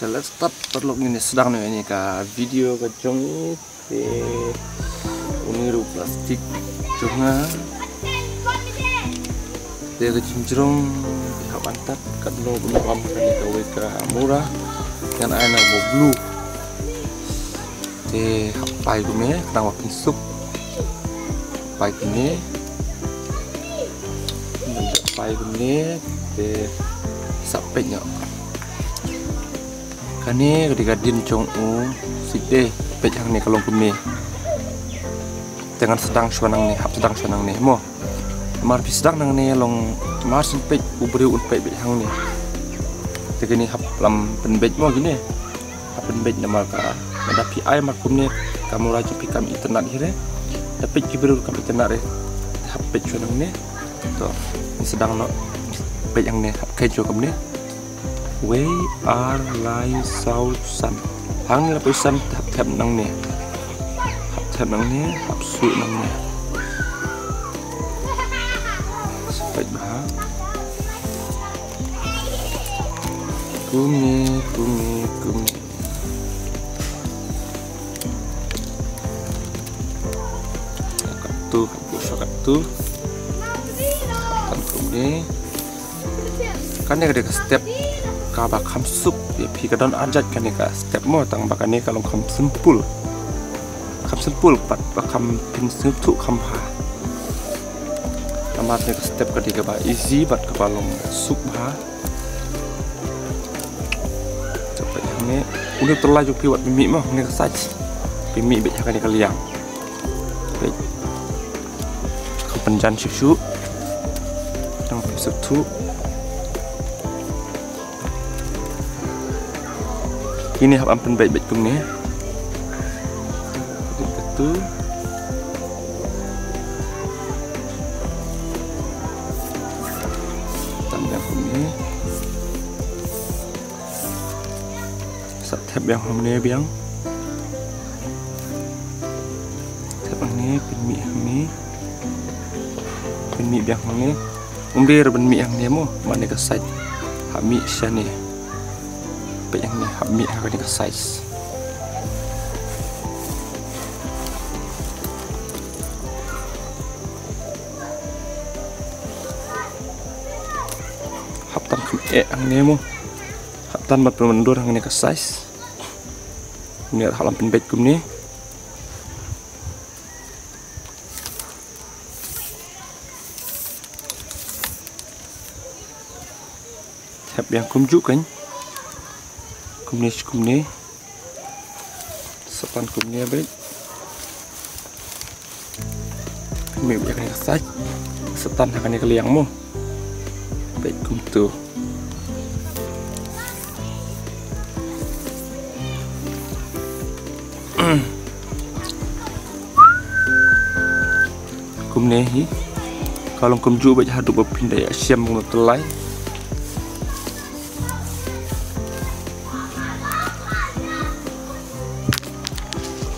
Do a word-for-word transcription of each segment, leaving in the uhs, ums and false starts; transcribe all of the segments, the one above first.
Te let's start, paralok, ngin sdang noh ïa kane ka video ka jong ngi. Te une ruh u plastik jong nga. Te ka jingjrong te hap ban tad katno ba ym wan kane kawei ka mura. Ngan ai na ba blue. Te hap pai kumne, khnang ba pynsuk. Pai kumne. Pai kumne, te sa peit noh. Kane ka dei ka dien jong u Sitdei, peit hangne ka long kumne. Te ngan sdang shuwa nangne, hap sdang shuwa nangne mo. Namar phi sdang nangne long, mar shen peit u briew un peit beit hangne. Te kine hap lam pynbeit mo kine. Hap pynbeit namar ka, lada phi ai mar kumne, ka mura jong phi kam itynnad hi re. Da peit ki briew kam itynnad re. Hap peit shuwa nangne. To, ngi sdang noh. Peit hangne, hap kheiñ shuwa kumne. Wei ar lai saw san. Hangne la poi san, hap thep nangne. Hap thep nangne, hap suh nangne. Peit bha. Kumne, kumne, kumne. Katto, katto, katto. Kan kumne. Kane ka dei ka step kaba kham suk ïa phi, ka don arjait kane ka step mo, tang ba kane ka long kham simple. Kham simple pat ba kham pynsngewthuh kham bha. Namar kane ka step ka dei kaba easy bad kaba long suk bha. Te peit hangne, une u tyllai jong phi wat pynmih mo, une ka side. Pynmih beit ha kane ka liang. Peit. Kham pynjan shuh shuh. Tang phi sngewthuh. Kine hap ban pynbeit beit kumne. Beit katto. Tan biang kumne. Sa thep biang hangne biang. Thep hangne, pynmih hangne. Pynmih biang hangne. Ym dei re ban mih hangne mo, mane ka side. Hap mih shane. Peit hangne, hap mih ha kane ka side. Hap tan kham eh hangne mo. Hap tan ban pynmyndur hangne ka side. Une hap lam pynbeit kumne. Thep biang kumjuh kan. Kumne shi kumne. Sa tan kumne beit. Kumne beit ha kane ka side. Sa tan ha kane ka liang mo. Beit kumto. Kumne hi. Ka long kumjuh beit haduh ba phin da ïa shem kumno tyllai.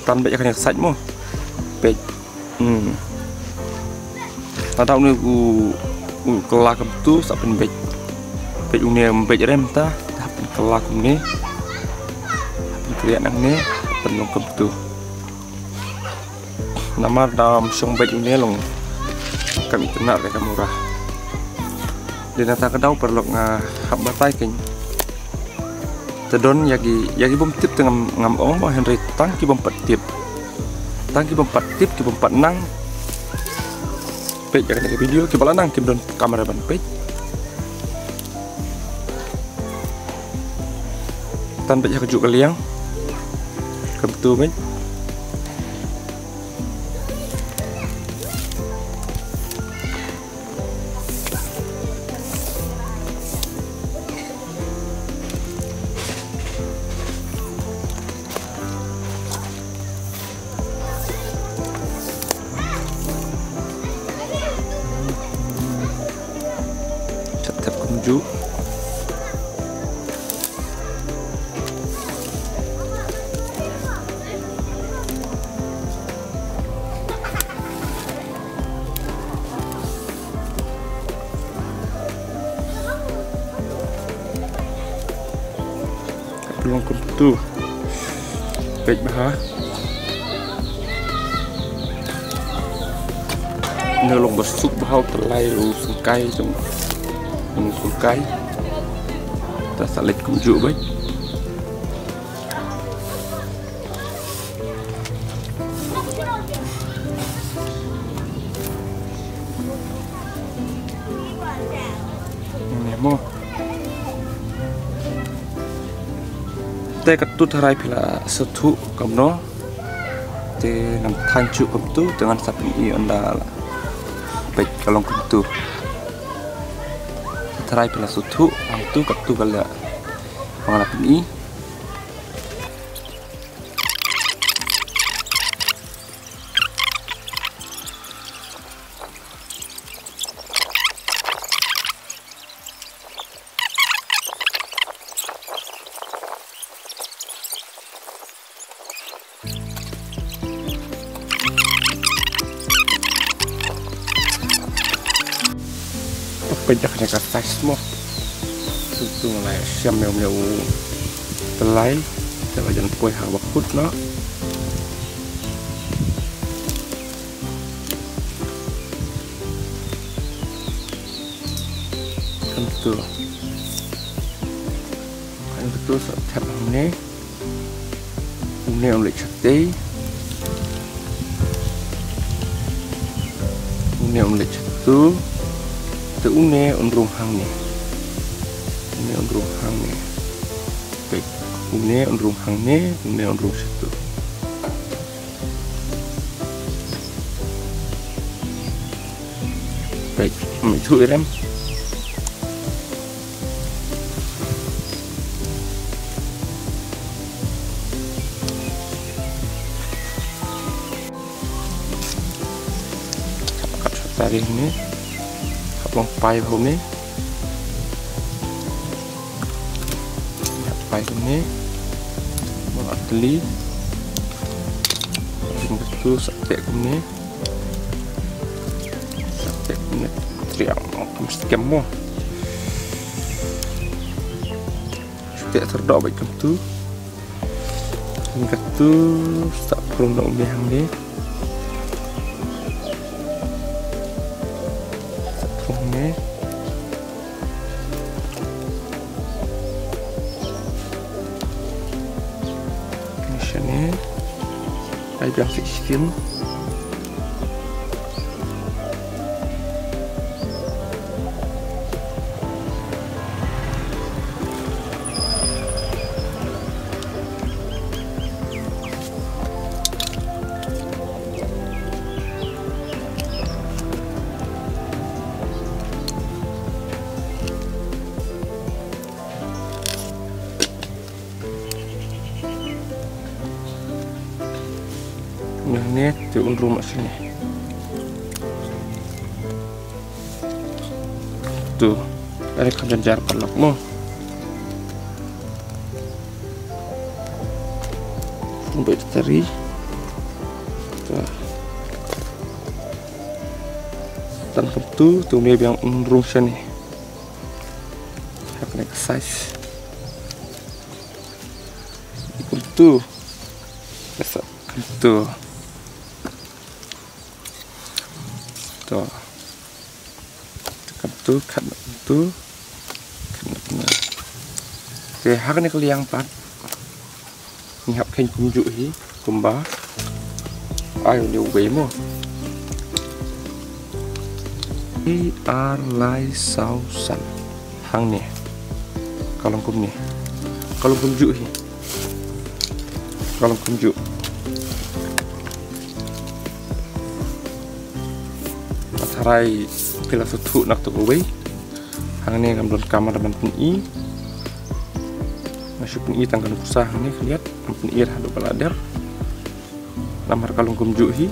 Tan beit ha kane ka side mo. Beit. Hmm. Lada une u, u kylla kumto sa pynbeit. Beit une ym beit re mynta, hap pynkylla kumne. Hap pynkhreh nangne, pynlong kumto. Namar da ym shong beit une long kam itynnad re ka mura. Dei na kata ka daw paralok nga hap batai kein. Te don ïa ki, ïa ki bym tip te ngam, ngam ong mo, hynrei tang ki bym pat tip. Tang ki bym pat tip, ki bym pat nang. Peit ïa kane ka video, kiba la nang kim don kamera ban peit. Tan beit ha kajuh ka liang. Kumto beit. Thep thep kumjuh. Long kumtu. Peit bha. Une long ba suk bha u tyllai u syngkai jong u syngkai. Ta sa leit kumjuh beit. Une mo. Te katu tharai phi la sngewthuh kumno. Te ngan thaiñ shuh kumtu, te ngan sa pyni ynda la peit ka long kumtu. Tharai phi la sngewthuh, hangtu katu ka la. Ngan la pyni. Peit ïa kane ka size mo. Sngewthuh ngan leit shem ïa une u tyllai. Te la jan poi ha kaba kut noh. Kumtu. Kumtu sa thep hangne. Une un leit shatei. Une un leit shatu. Te une un rung hangne. Une un rung hangne. Peit. Une un rung hangne, une un rung shatu. Peit, mih thuh i rem. Kat shatari ni. Kat long pai bha ni. Pai kumne. Mo atli. Ring tu sa teh kumne. Sa teh kumne. Triang mo kum skem mo. Sa teh terdoh baik kumtu. Ring tu sa prung dong deh hangne. Sa prung ne. Ni shane. Ai biang sixteen. Neh ne te un rung ma sini. Tu, are kham jan jar paralok mo. Pun bait tari. Tu. Tan kumtu, tu ne biang un rung shane. Ha kane ka size. Kumtu. Biasa kumtu. Tu. Kumtu, kat kumtu. Kat kumtu. Te ha kane ka liang pat. Ngi hap kheiñ kumjuh hi, kumba. Ai, une uwei mo. Ar lai saw san. Hangne. Ka long kumne. Ka long kumjuh hi. Ka long kumjuh. Tharai phi la sngewthuh na katu kawei. Hangne ngam don kamera ban pyni. Nga shu pyni tang ka nuksa hangne khyndiat. Ngam pyni haduh ba la der. Namar ka long kumjuh hi.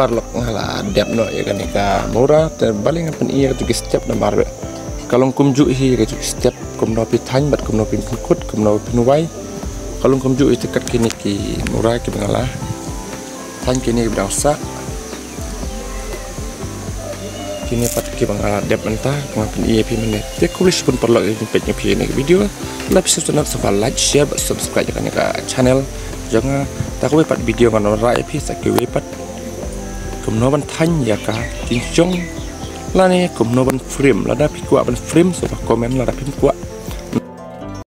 Paralok, nga la dep noh ïa kane ka mura, te balei nga pyni ïa katu ki step namar ka long kumjuh hi ïa katu ki step, kumno phi thaiñ bad kumno phi pynkut, kumno phin wai. Ka long kumjuh hi te kat kine ki mura kiba nga la thaiñ, kine kiba dang sah. Kine pat kiba nga la dep mynta, nga pyni ïa phi mynne. Te khublei shibun paralok ïa ka jingpeit jong phi ïa kane ka video. Lada phi sngewtynnat, sngewbha like, share bad subscribe ïa kane ka channel jong nga. Ta kawei pat video ngan wanrah ïa phi sa kawei pat kumno ban thaiñ ïa ka jingjong lane kumno ban frame. Lada phi kwah ban frame, sngewbha comment. Lada phim kwah,